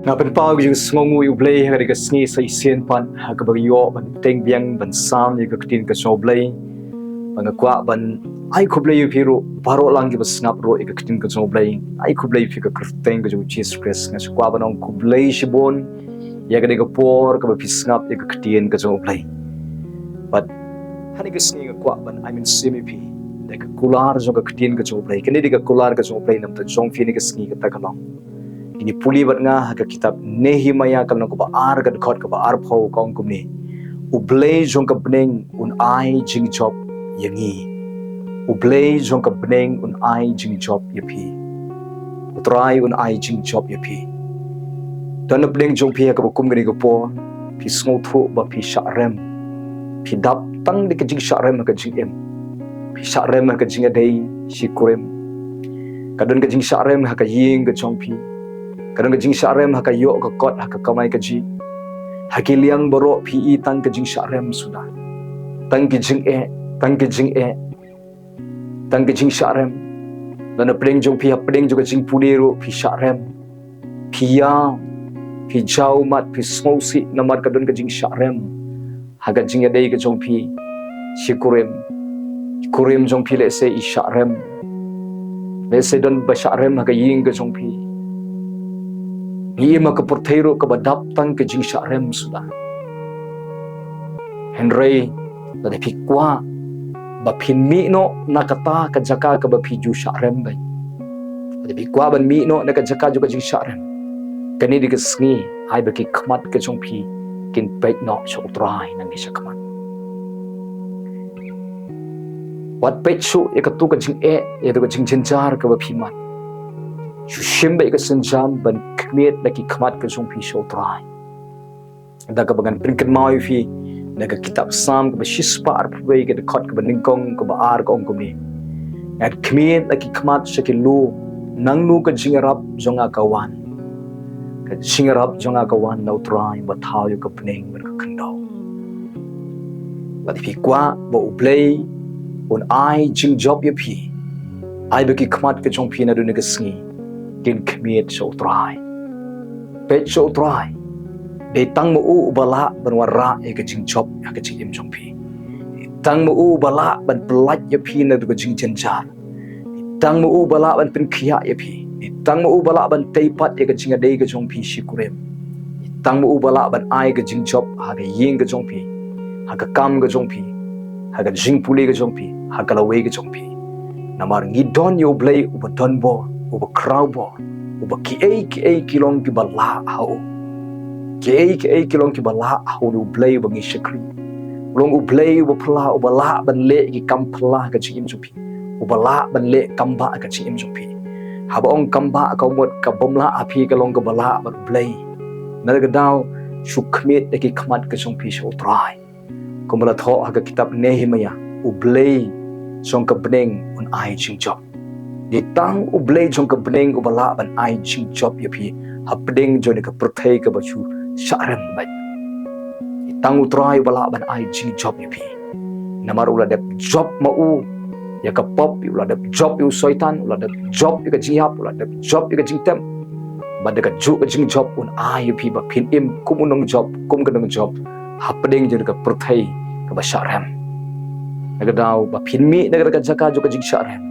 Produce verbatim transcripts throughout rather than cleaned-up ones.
Nga pynpaw ka jingsngewnguh ïa U Blei ha kane ka sngi sa shisien pat ha kaba nga ïoh ban bteng biang ban sam ïa ka ktien ka jong U Blei. Ba nga kwah ban ai khublei ïa phi ruh baroh lang kiba sngap ruh ïa ka ktien ka jong U Blei. Ai khublei ïa phi ha ka kyrteng ka jong U Jisu Khrist. Nga sa kwah ban ong khublei shibun ïa kane ka por kaba phi sngap ïa ka ktien ka jong U Blei. Bad ha kane ka sngi nga kwah ban ai mynsiem ïa phi da ka kular jong ka ktien ka jong U Blei. Kane dei ka kular ka jong U Blei namar jong phi ha kane ka sngi, kata ka long, ngin ïa pule bad nga ha ka kitab Nehemiah ka lynnong kaba ar, ka dkhot kaba arphew, ka ong kumne: U Blei jong ka bneng un ai jingjop ïa ngi. U Blei jong ka bneng un ai jingjop ïa phi. U Trai un ai jingjop ïa phi. Don napdeng jong phi ha kaba kum kane ka por phi sngewthuh ba phi shah rem. Phi dap tang da ka jingshah rem ha ka jingim. Phi shah rem ha ka jingïadei shi kurim. Ka don ka jingshah rem ha ka ïing ka jong phi. Ka don ka jingshah rem ha ka ïoh ka kot, ha ka kamai kajih. Ha ki liang baroh phi i tang ka jingshah rem suda. Tang ki jingeh, tang ki jingeh, tang ki jingshah rem. Don napdeng jong phi, hapdeng jong ka jingpule ruh phi shah rem. Phi ïam, phi jaw mat, phi sngewsih namar ka don ka jingshah rem ha ka jingïadei ka jong phi shi kurim. Kurim jong phi lehse i shah rem. Lehse don ba shah rem ha ka ïing ka jong phi. Ngi im ha ka pyrthei ruh kaba dap tang ka jingshah rem suda. Hynrei lada phi kwah ba phin mih noh na kata ka jaka kaba phi ju shah rem beit, lada phi kwah ban mih noh na ka jaka jong ka jingshah rem, kane dei ka sngi ai ba ki khmat ka jong phi kin peit noh sha U Trai nangne sha khmat. Wat peit shuh ïa katu ka jingeh, ïa katu ka jingjynjar kaba phi mad. Shu shim beit ka sienjam ban khmied na ki khmat ka jong phi sha U Trai. Da kaba ngan pynkynmaw ïa phi na ka kitab Salm kaba shispah arphew wei, ka dkhot kaba nyngkong, kaba ar, ka ong kumne: Ngan khmied na ki khmat sha ki lum, nangno ka jingïarap jong nga ka wan? Ka jingïarap jong nga ka wan na U Trai uba thaw ïa ka bneng bad ka khyndew. Lada phi kwah ba U Blei un ai jingjop ïa phi, ai ba ki khmat ka jong phi naduh kane ka sngi kin khmied sha U Trai. Peit sha U Trai. Dei tang ma u uba lah ban wanrah ïa ka jingjop ha ka jingim jong phi. Dei tang ma u uba lah ban pyllait ïa phi naduh ka jingjynjar. Dei tang ma u uba lah ban pynkhiah ïa phi. Dei tang ma u uba lah ban tei pat ïa ka jingïadei ka jong phi shi kurim. Dei tang ma u uba lah ban ai ka jingjop ha ka ïing ka jong phi, ha ka kam ka jong phi, ha ka jingpule ka jong phi, ha ka lawei ka jong phi. Namar ngi don ïa U Blei uba don bor, uba khraw bor, uba kiei kiei ki long kiba lah ha u. Kiei kiei ki long kiba lah ha u, U Blei uba ngi shakri. U long U Blei uba phylla, uba lah ban leh ki kam phylla ha ka jingim jong phi, uba lah ban leh kambah ha ka jingim jong phi. Haba ong kambah, ka mut kaba ym lah ha phi ka long kaba lah bad U Blei. Na kata ka daw, shu khmied da ki khmat ka jong phi sha U Trai. Kumba la thoh ha ka kitab Nehemiah, U Blei jong ka bneng un ai jingjop. Dei tang U Blei jong ka bneng uba lah ban ai jingjop ïa phi hapdeng jong kane ka pyrthei kaba shu shah rem beit. Dei tang U Trai uba lah ban ai jingjop ïa phi. Namar u la dep jop ma u ïa ka pop, u la dep jop ïa u Soitan, u la dep jop ïa ka jingïap, u la dep jop ïa ka jingtem. Bad da kajuh ka jingjop un ai ïa phi ba phin im kum u nongjop, kum ka nongjop hapdeng jong ka pyrthei kaba shah rem. Na kata ka daw, ba phin mih na kata ka jaka jong ka jingshah rem,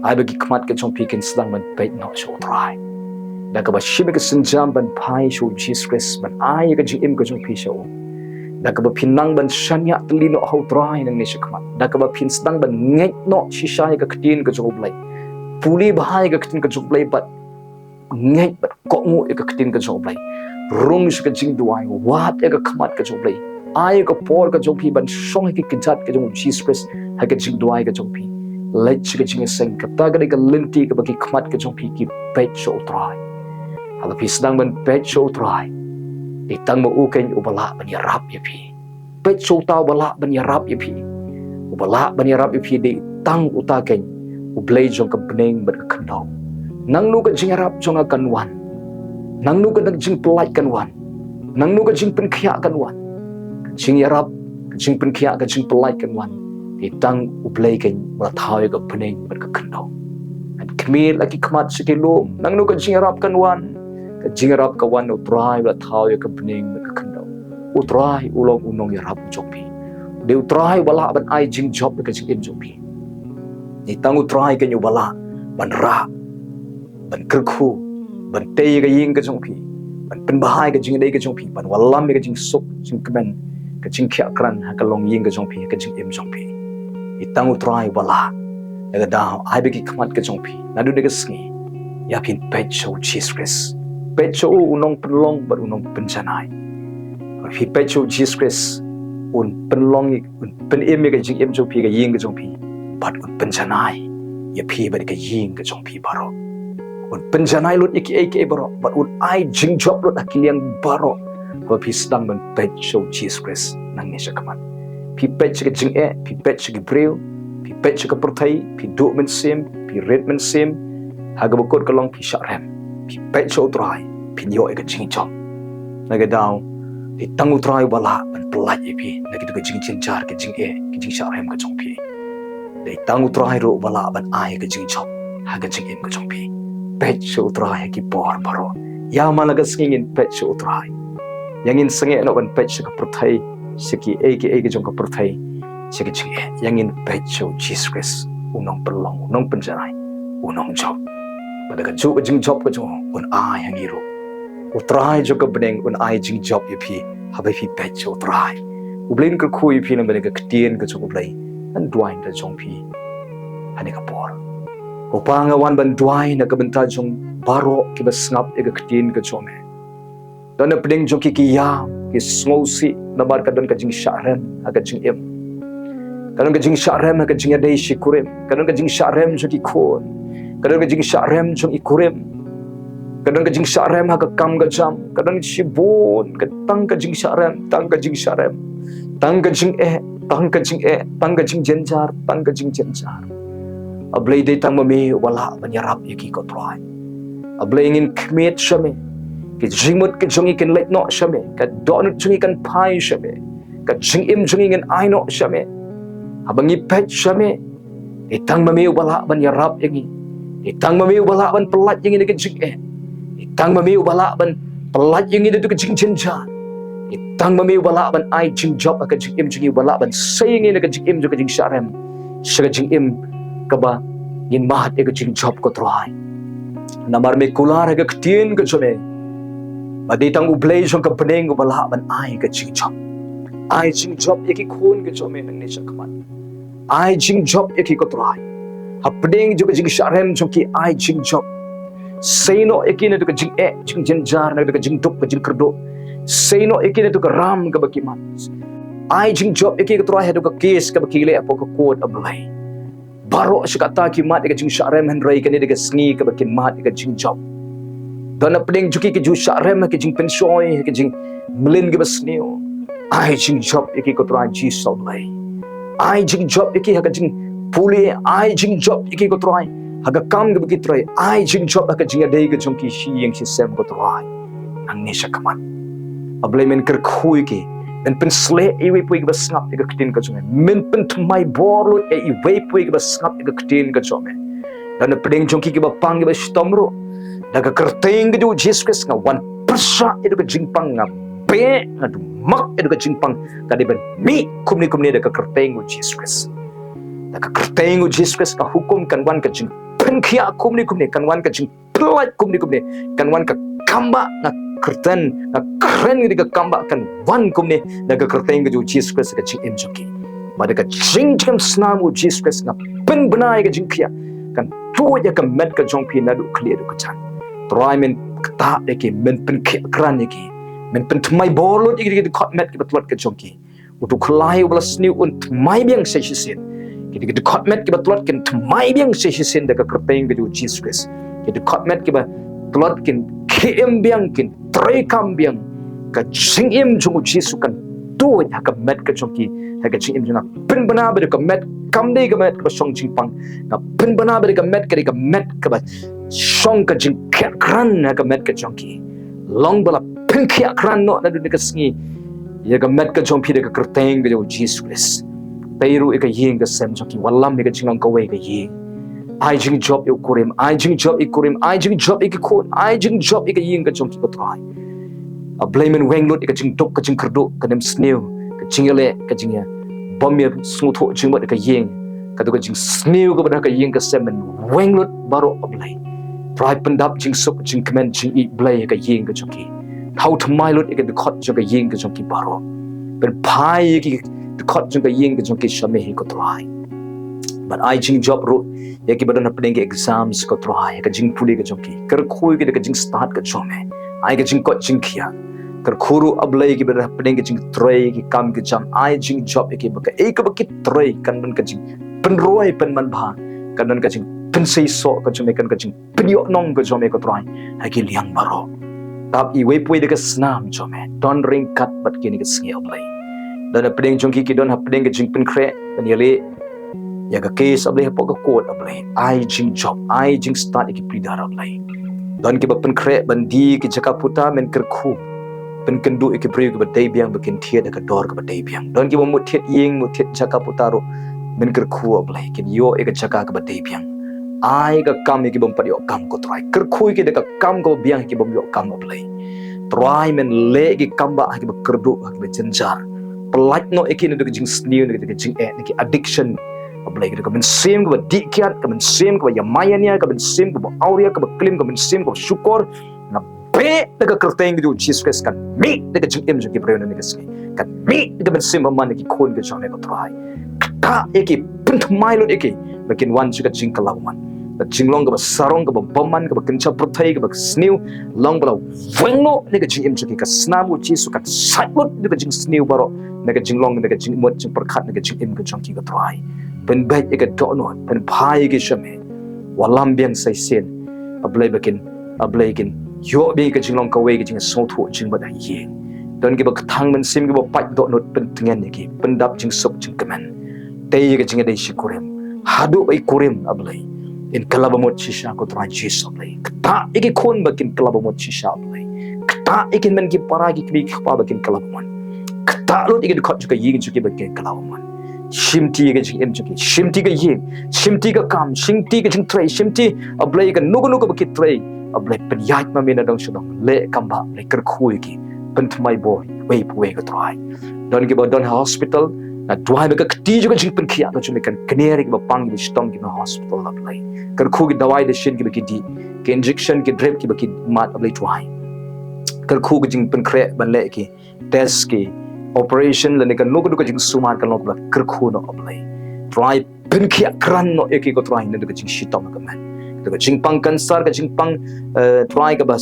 ai ba ki khmat ka jong phi kin sdang ban peit noh sha U Trai. Da kaba shim ïa ka sienjam ban phai sha U Jisu Khrist, ban ai ïa ka jingim ka jong phi sha u. Da kaba phin nang ban shaniah tylli noh ha U Trai nangne sha khmat. Da kaba phin sdang ban ngeit noh shisha ïa ka ktien ka jong U Blei. Pule bha ïa ka ktien ka jong U Blei bad ngeit bad kohnguh ïa ka ktien ka jong U Blei. Rung sha ka jingduwai, wad ïa ka khmat ka jong U Blei. Ai ïa ka por ka jong phi ban shong ha ki kjat ka jong U Jisu Khrist ha ka jingduwai ka jong phi. Leit sha ka jingïaseng, kata ka dei ka lynti kaba ki khmat ka jong phi ki peit sha U Trai. Haba phi sdang ban peit sha U Trai, dei tang ma u keiñ uba lah ban ïarap ïa phi. Peit sha uta uba lah ban ïarap ïa phi. Uba lah ban ïarap ïa phi dei tang uta keiñ, U Blei jong ka bneng bad ka khyndew. Nangno ka jingïarap jong nga kan wan? Nangno ka jingpyllait kan wan? Nangno ka jingpynkhiah kan wan? Ka jingïarap, ka jingpynkhiah, ka jingpyllait kan wan dei tang U Blei keiñ uba la thaw ïa ka bneng bad ka khyndew. Ngan khmied la ki khmat sha ki lum, nangno ka jingïarap kan wan? Ka jingïarap ka wan na U Trai uba la thaw ïa ka bneng bad ka khyndew. U Trai u long u nongïarap jong phi. Dei U Trai uba lah ban ai jingjop ïa ka jingim jong phi. Dei tang U Trai keiñ uba lah ban rah, ban kyrkhu, ban tei ïa ka ïing ka jong phi, ban pynbha ïa ka jingïadei ka jong phi, ban wallam ïa ka jingsuk jingkmen, ka jingkhiah krat ha ka longïing ka jong phi, ha ka jingim jong phi. Dei tang U Trai uba lah. Ïa kata, ai beit ki khmat ka jong phi naduh kane ka sngi, ïa phin peit sha U Jisu Khrist. Peit sha u, u nongpynlong bad u nongpynjanai. Phi peit sha U Jisu Khrist, un pynlong, un pynim ïa ka jingim jong phi, ka ïing ka jong phi, bad un pynjanai ïa phi bad ka ïing ka jong phi baroh. Un pynjanai lut ïa kiei kiei baroh, bad un ai jingjop lut ha ki liang baroh. Haba phi sdang ban peit sha U Jisu Khrist nangne shakhmat. Phi peit sha ka jingeh, phi peit sha ki briew, phi peit sha ka pyrthei, phi duh mynsiem, phi rit mynsiem, ha kaba kut ka long phi shah rem. Phi peit sha U Trai, phin ïoh ïa ka jingjop. Na kata, dei tang U Trai uba lah ban pyllait ïa phi na kito ki jingjynjar, ki jingeh, ki jingshah rem ka jong phi. Dei tang U Trai ruh uba lah ban ai ka jingjop ha ka jingim ka jong phi. Peit sha U Trai ha ki por baroh. Ïa man la ka sngi ngin peit sha U Trai. Ïa ngin sangeh noh ban peit sha ka pyrthei, sha kiei kiei ka jong ka pyrthei, sha ka jingeh. Ïa ngin peit sha U Jisu Khrist, u nongpynlong, u nongpynjanai, u nongjop. Bad da kajuh ka jingjop ka jong u, un ai ha ngi ruh. U Trai jong ka bneng un ai jingjop ïa phi haba phi peit sha U Trai. U Blei un kyrkhu ïa phi namar ka ktien ka jong U Blei. Ngan duwai na ka bynta jong phi ha kane ka por. Ko Pa, nga wan ban duwai na ka bynta jong baroh kiba sngap ïa ka ktien ka jong me. Don na pdeng jong ki ki ïam, ki sngewsih namar ka don ka jingshah rem ha ka jingim. Ka don ka jingshah rem ha ka jingïadei shi kurim. Ka don ka jingshah rem jong ki khun. Ka don ka jingshah rem jong i kurim. Ka don ka jingshah rem ha ka kam ka jam. Ka don shibun, ka tang ka jingshah rem, tang ka jingshah rem. Tang ka jingeh, tang ka jingeh, tang ka jingjynjar, tang ka jingjynjar. A Blei, dei tang ma me uba lah ban ïarap ïa ki, ko Trai. A Blei, ngin khmied sha me. Ki jingmut ki jong ngi kin leit noh sha me. Ka dohnud jong ngi kan phai sha me. Ka jingim jong ngi ngin ai noh sha me. Haba ngi peit sha me, dei tang ma me uba lah ban ïarap ïa ngi. Dei tang ma me uba lah ban pyllait ïa ngi na ka jingeh. Dei tang ma me uba lah ban pyllait ïa ngi na ka jingjynjar. Dei tang ma me uba lah ban ai jingjop ha ka jingim jong ngi, uba lah ban sei ïa ngi na ka jingim jong ka jingshah rem sha ka jingim kaba ngin mad ïa ka jingjop, ko Trai. Namar me kular ha ka ktien ka jong me ba dei tang U Blei jong ka bneng uba lah ban ai ka jingjop. Ai jingjop ïa ki khun ka jong me nangne shakhmat. Ai jingjop ïa ki, ko Trai. Hapdeng jong ka jingshah rem jong ki, ai jingjop. Sei noh ïa ki na ka jingeh, jingjynjar, na ka jingduk, ka jingkyrduh. Sei noh ïa ki na ka ram kaba ki mad. Ai jingjop ïa ki, ko Trai, ha ka kes kaba ki leh hapoh ka kot, A Blei. Baroh shi katta ki mad ïa ka jingshah rem, hynrei kane dei ka sngi kaba kin mad ïa ka jingjop. Don na pdeng jong ki ki ju shah rem ha ka jingpynshoi, ha ka jingmlien kaba sniew. Ai jingjop ïa ki, ko Trai Jisu, A Blei. Ai jingjop ïa ki ha ka jingpule, ai jingjop ïa ki, ko Trai, ha ka kam kaba ki trei. Ai jingjop ha ka jingïadei ka jong ki shi ïing shi sem, ko Trai. Nangne shakhmat, A Blei, men kyrkhu ïa ki. Men pynshlur ïa iwei pa iwei kiba sngap ïa ka ktien ka jong me. Men pynthymmai bor lut ïa iwei pa iwei kiba sngap ïa ka ktien ka jong me. Don na pdeng jong ki kiba pang, kiba shitom ruh, da ka kyrteng ka jong U Jisu Khrist nga wan pyrshah ïa ka jingpang, nga beh, nga dumak ïa ka jingpang. Ka dei ban mih kumne kumne da ka kyrteng U Jisu Khrist. Da ka kyrteng U Jisu Khrist ka hukum kan wan, ka jingpynkhiah kumne kumne kan wan, ka jing pyllait kumne kumne kan wan, ka kam ba nga kyrteng, nga kren ïa ka kam ba kan wan kumne, na ka kyrteng ka jong U Jisu Khrist ha ka jingim jong ki. Bad da ka jingim snam U Jisu Khrist nga pynbna ïa ka jingkhiah kan tuid ïa ka met ka jong phi naduh khlieh haduh kjat. Trai, men ktah ïa ki, men pynkhiah krat ïa ki, men pynthymmai bor lut ïa ki, ïa ki dkhot met kiba tlot ka jong ki. U Duh Khlai uba la sniew un thymmai biang sa shisien. Ki dkhot met kiba tlot kin thymmai biang sa shisien da ka kyrteng ka jong U Jisu Khrist. Ki dkhot met kiba tlot kin khie im biang, kin trei kam biang. Ka jingim jong U Jisu kan tuid ha ka met ka jong ki, ha ka jingim jong nga. Pynbna ba da ka met kam dei ka met kaba shong jingpang. Nga pynbna ba da ka met ka dei ka met kaba shong ka jingkhiah krat ha ka met ka jong ki. Long ba la pynkhiah krat noh naduh kane ka sngi ïa ka met ka jong phi da ka kyrteng ka jong U Jisu Khrist. Tei ruh ïa ka ïing ka sem jong ki, wallam ïa ka jinglong kawei ka ïing. Ai jingjop ïa u kurim, ai jingjop ïa u kurim, ai jingjop ïa ki khun, ai jingjop ïa ka ïing ka jong ki, ko Trai. A Blei, men weng lut ïa ka jingduk, ka jingkyrduh, ka nemsniew, ka jingïaleh, ka jingïa bam ïa sngewthuh jingmut ïa ka ïing. Kato ka jingsniew kaba don ha ka ïing ka sem, men weng lut baroh, A Blei. Trai, pyndap jingsuk, jingkmen, jingïeit Blei ha ka ïing ka jong ki. Thaw thymmai lut ïa ki dkhot jong ka ïing ka jong ki baroh. Pynphai ïa ki dkhot jong ka ïing ka jong ki sha me hi, ko Trai. Bad ai jingjop ruh ïa kiba don hapdeng ki exams, ko Trai, ïa ka jingpule ka jong ki. Kyrkhu ïa ki da ka jingstad ka jong me. Ai ka jingkoit jingkhiah. Kyrkhu ruh, A Blei, ïa kiba don hapdeng ka jingtrei, ki kam ki jam, ai jingjop ïa ki ba kaei kaba ki trei kan don ka jingpynroi pynmanbha, kan don ka jingpynseisoh ka jong me, kan ka jingpynïohnong ka jong me, ko Trai, ha ki liang baroh. Tap iwei pa iwei da ka snam jong me. Don ryngkat bad kine ki sngi, A Blei. Don hapdeng jong ki, ki don hapdeng ka jingpynkhreh ban ïaleh ïa ka case, A Blei, hapoh ka court, A Blei. Ai jingjop, ai jingstad ïa ki pleader, A Blei. Don kiba pynkhreh ban die ki jaka puta, men kyrkhu. Pynkynduh ïa ki briew kiba dei biang ba kin thied ha ka dor kaba dei biang. Don kiba mut thied ïing, mut thied jaka puta ruh, men kyrkhu, A Blei, kin ïoh ïa ka jaka kaba dei biang. Ai ka kam ïa ki bym pat ïoh kam, ko Trai. Kyrkhu ïa ki da ka kam kaba biang ïa ki bym ïoh kam, A Blei. Trai, men leh ïa ki kam ba ha kiba kyrduh, ha kiba jynjar. Pyllait noh ïa ki na ka jingsniew, na ka jingeh, na ki addiction, A Blei, ka mynsiem kaba dih kiad, ka mynsiem kaba ïamai ïania, ka mynsiem kaba awria, kaba klim, ka mynsiem kaba shukor. Nga beh da ka kyrteng ka jong u Jisu Khrist, kan mih da ka jingim jong ki briew na kane ka sngi. Kan mih da ka mynsiem bymman ïa ki khun ka jong me, ko Trai. Ktah ïa ki, pynthymmai lut ïa ki ba kin wan sha ka jingkylla bymman. Ka jinglong kaba sarong, kaba bymman, kaba kynja pyrthei, kaba sniew, long ba la weng noh na ka jingim jong ki. Ka snam u Jisu kan sait lut na ka jingsniew baroh, na ka jinglong, na ka jingmut jingpyrkhat, na ka jingim ka jong ki, ko Trai. Pynbeit ïa ka dohnud, pynphai ïa ki sha me. Wallam biang sa shisien, A Blei, ba kin, A Blei, kin ïoh biang ïa ka jinglong kawei, ka jingsngewthuh jingmut ha ïing. Don kiba kthang mynsiem, kiba pait dohnud, pyntngen ïa ki, pyndap jingsuk jingkmen. Tei ïa ka jingïadei shi kurim haduh ba i kurim, A Blei, in kylla bamut shisha, ko Trai Jisu, A Blei. Ktah ïa ki khun ba kin kylla bamut shisha, A Blei. Ktah ïa ki hynmen ki para, ki kmie ki kpa ba kin kylla bamut. Ktah lut ïa ki dkhot jong ka ïing jong ki ba kin kylla bamut. Shimti ïa ka jingim jong ki, shimti ka ïing, shimti ka kam, shimti ka jingtrei, shimti, A Blei, kano kano kaba ki trei, A Blei, pynïaid ma me na dong sha dong. Leh kam ba, A Blei, kyrkhu ïa ki, pynthymmai bor iwei pa iwei, ko Trai. Don kiba don ha hospital, nga duwai ba ka kti jong ka jingpynkhiah ka jong me kan kner ïa kiba pang, kiba shitom, kiba ha hospital, A Blei. Kyrkhu ki dawai dashin kiba ki dih, ki injection, ki drip kiba ki mad, A Blei, duwai. Kyrkhu ka jingpynkhreh ban leh ki test, ki operation, lane kano kano ka jingsumar kan long, kaba la kyrkhu noh, A Blei. Trai, pynkhiah krat noh ïa ki, ko Trai, na ka jingshitom ka met. Ka jingpang cancer, ka jingpang, eh, Trai, kaba,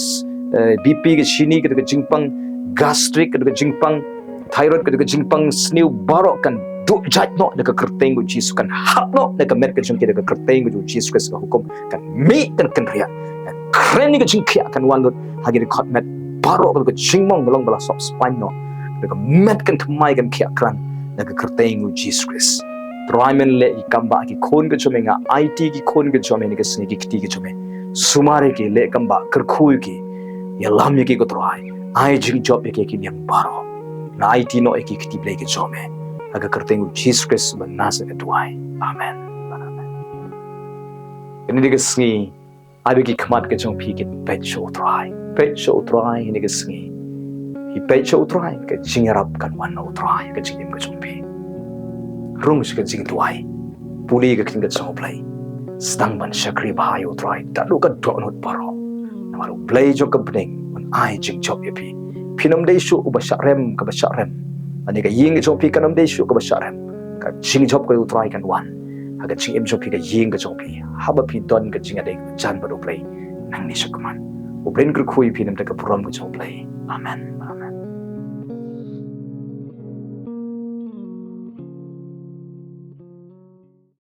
eh, B P, ka shini, ka jingpang gastric, ka jingpang thyroid, ka jingpang sniew baroh kan duh jait noh da ka kyrteng u Jisu, kan hap noh na ka met ka jong ki da ka kyrteng u Jisu Khrist, ka hukum kan mih, kan kynriah. Kan kren ïa ka jingkhiah, kan wan lut ha ki dkhot met baroh, ka jingmong ka long ba la sop spaiñ noh. Da ka met kan thymmai, kan khiah krat na ka kyrteng u Jisu Khrist. Trai, men leh ïa ki kam ba ki khun ka jong me, nga aiti ki khun ka jong me na ka sngi, ki kti ka jong me. Sumar ïa ki, leh kam ba, kyrkhu ïa ki, ïalam ïa ki, ko Trai. Ai jingjop ïa ki, ki niam baroh. Nga aiti noh ïa ki, ki kti Blei ka jong me. Ha ka kyrteng u Jisu Khrist ba Nasaret nga duwai. Amen. Amen. Kane ka sngi, ai ba ki khmat ka jong phi kin peit sha u Trai. Peit sha u Trai ha kane ka sngi. Phi peit sha u Trai, ka jingïarap kan wan na u Trai ha ka jingim ka jong phi. Rung sha ka jingduwai. Pule ka ktien ka jong u Blei. Sdang ban shakri bha ïa u Trai da ka dohnud baroh. Namar u Blei jong ka bneng un ai jingjop ïa phi. Phin ym dei shuh uba shah rem, kaba shah rem. Lane ka ïing ka jong phi kan ym dei shuh kaba shah rem. Ka jingjop ka u Trai kan wan ha ka jingim jong phi, ka ïing ka jong phi, haba phi don ka jingïadei jan bad u Blei nangne shakhmat. U Blei un kyrkhu ïa phi na ka bynta ka burom ka jong u Blei. Amen.